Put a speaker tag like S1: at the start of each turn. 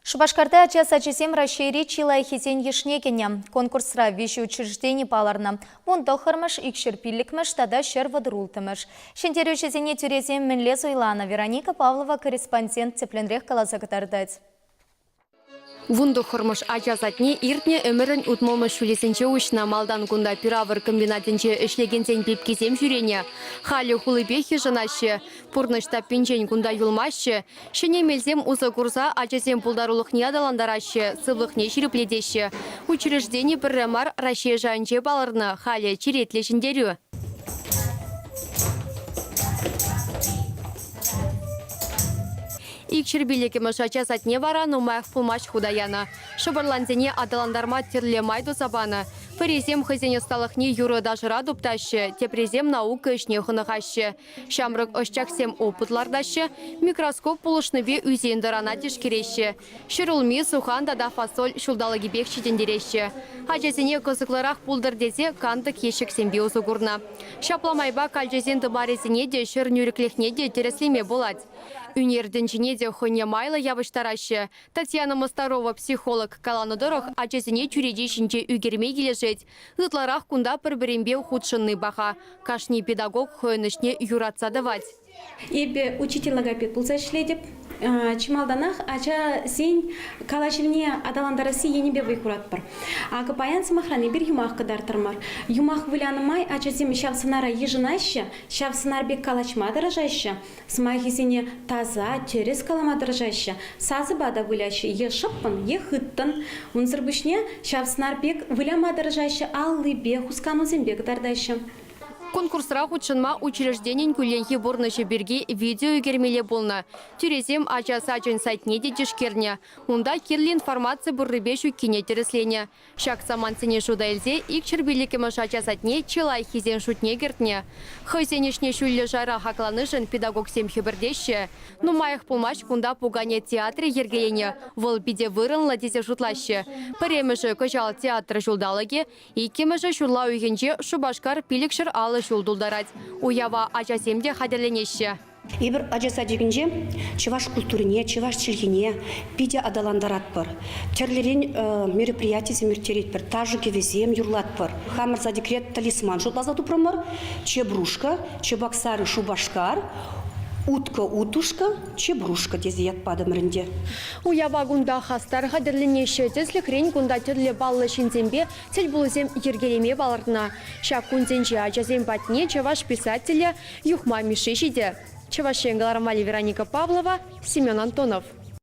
S1: Шупашкарта ача сачӗсем Раҫҫейри чи лайӑххисен йышне кӗнӗ. Конкурсра виҫӗ учреждени палӑрнӑ: вунтӑххӑрмӗш, икҫӗр пиллӗкмӗш тата 136-мӗш. Ҫӗнтерӳҫӗсене тӳресем мӗнле суйланӑ, Вероника Павлова корреспондент тӗплӗнрех каласа кӑтартать.
S2: Вунтӑххӑрмӗш ача садне иртнӗ ӗмӗрӗн утмӑлмӗш ҫулӗсенче уҫнӑ. Малтан кунта пир-авӑр комбинатӗнче ӗҫлекенсен пепкисем ҫӳренӗ. Халӗ хулипех йышӑнаҫҫӗ. Пурнӑҫ таппинчен кунта юлмаҫҫӗ. Ҫӗнӗ мелсем усӑ курса ачасен пултарулӑхне аталантараҫҫӗ, сывлӑхне ҫирӗплетеҫҫӗ. Учреждени пӗрре мар Раҫҫей шайӗнче палӑрнӑ, халӗ черетлӗ ҫӗнтерӳ. Икҫӗр пиллӗкмӗш ача садне вара нумаях пулмасть хута янӑ. Шӑпӑрлансене аталантарма тӗрлӗ май туса панӑ. Пӗрисем хӑйсен ӑсталӑхне юрӑ-ташӑра туптаҫҫӗ, теприсем наука ӗҫне хӑнӑхаҫҫӗ. Ҫамрӑк ӑсчахсем опыт лартаҫҫӗ, микроскоп пулӑшнипе ӳсен-тӑрана тишкереҫҫӗ. Ҫӗрулми, сухан тата фасоль ҫулталӑкӗпех ҫитӗнтереҫҫӗ. Ачасене кӑсӑклӑрах пултӑр тесе кантӑк ещӗксемпе усӑ курнӑ. Ҫапла майпа калчасен тымарӗсене те, ҫӗр нӳрӗклӗхне те тӗрӗслеме пулать. Ӳнер тӗнчине те хӑйне майлӑ явӑҫтараҫҫӗ. Татьяна Мостарова психолог каланӑ тӑрӑх, ачасене чӳрече ҫинче ӳкерме килӗшет. Ытларах кунта пӗр-пӗринпе хутшӑнни паха. Кашни педагог хӑйӗн ӗҫне юратса тӑвать.
S3: Эпӗ учитель логопед пулса ӗҫлетӗп. Чи малтанах ачасен калаҫӑвне аталантарасси енӗпе вӑй хуратпӑр. Акӑ паян, сӑмахран, эпир юмах кӑтартрӑмӑр. Юмах вылянӑ май ачасем ҫав сӑнара йышӑнаҫҫӗ, ҫав сӑнар пек калаҫма тӑрӑшаҫҫӗ. Сӑмахӗсене таса, тӗрӗс калама тӑрӑшаҫҫӗ, сасӑпа та выляҫҫӗ е шӑппӑн, е хыттӑн. Унсӑр пуҫне ҫав сӑнар пек выляма тӑрӑшаҫҫӗ, аллипе, хусканусемпе кӑтартаҫҫӗ.
S2: Конкурсра хутшӑнма учрежденин кулленхи пурнӑҫӗ пирки видео ӳкермелле пулнӑ. Тӳресем ача сачӗн сайтне те тишкернӗ. Унта кирлӗ информаци пуррипе ҫуккине тӗрӗсленӗ. Ҫак самантсене шута илсе икҫӗр пиллӗкмӗш ача садне чи лайӑххисен шутне кӗртнӗ. Хӑйсен ӗҫне ҫӳллӗ шайра хакланишӗн педагогсем хӗпӗртеҫҫӗ. Нумаях пулмасть кунта пукане театрӗ йӗркеленӗ. Вӑл питӗ вырӑнлӑ тесе шутлаҫҫӗ. Пӗрремӗшӗ кӑҫал театр ҫулталӑкӗ, иккӗмӗшӗ ҫурла уйӑхӗнче Шупашкар 550 ҫул тултарать. Уява ачасем те хатӗрленеҫҫӗ.
S4: Эпир ача садикӗнче чӑваш культурине, чӑваш чӗлхине питӗ аталантаратпӑр. Тӗрлӗрен мероприятисем ирттеретпӗр, ташӑ-кӗвӗсем юрлатпӑр. Хамӑр садикре талисман шутласа тупрӑмӑр. Чебрушка, Чебоксары, Шупашкар, Утка, утушка, Чебрушка тесе ят патӑмӑр ӗнтӗ.
S2: Уява кунта хастар хатӗрленеҫҫӗ. Тӗслӗхрен, кунта тӗрлӗ паллӑ ҫынсемпе тӗлпулусем йӗркелеме палӑртнӑ. Ҫак кунсенче ачасем патне чӑваш писателӗ Юхма Мишши ҫитӗ. Чӑваш Ен кӑларӑмвалли Вероника Павлова, Семен Антонов.